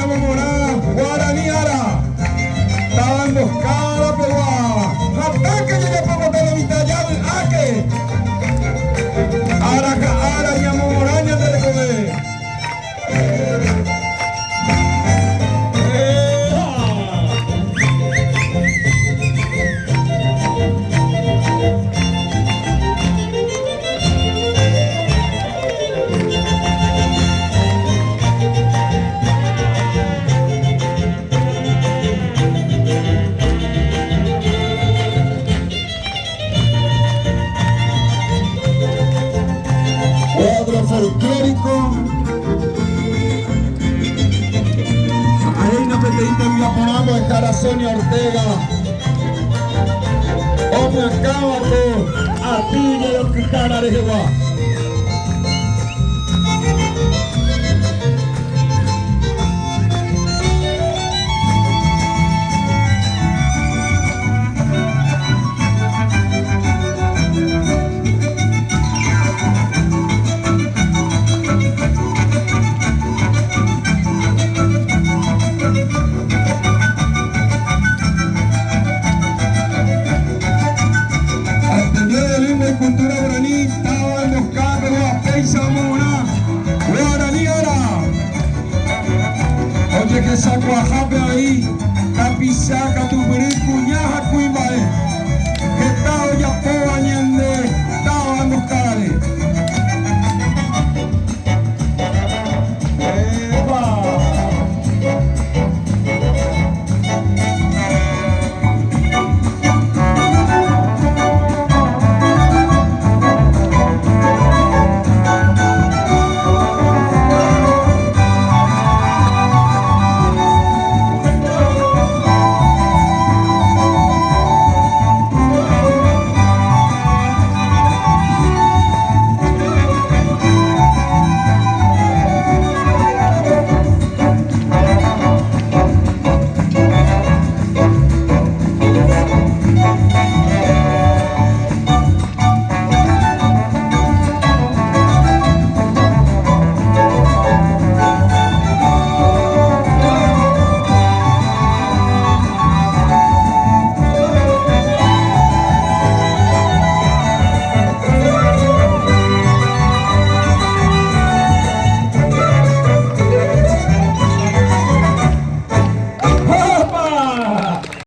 Ñamomorã Guarani Ára, táva Emboscada pegua. Hatãke jajapopota lo mitã javy'áke. Ára ha ára ñamomorã ñande rekove. Cuadro folclórico. Ha'éina peteĩ tembiaporã mbo'ehára Sonia Ortega omyakãva ko aty jerokyhára rehegua. Ateneo de Lengua y Cultura Guaraní, táva Emboscada pegua, péicha omomorã Guarani Ára. Ojehechakuaahápe avei.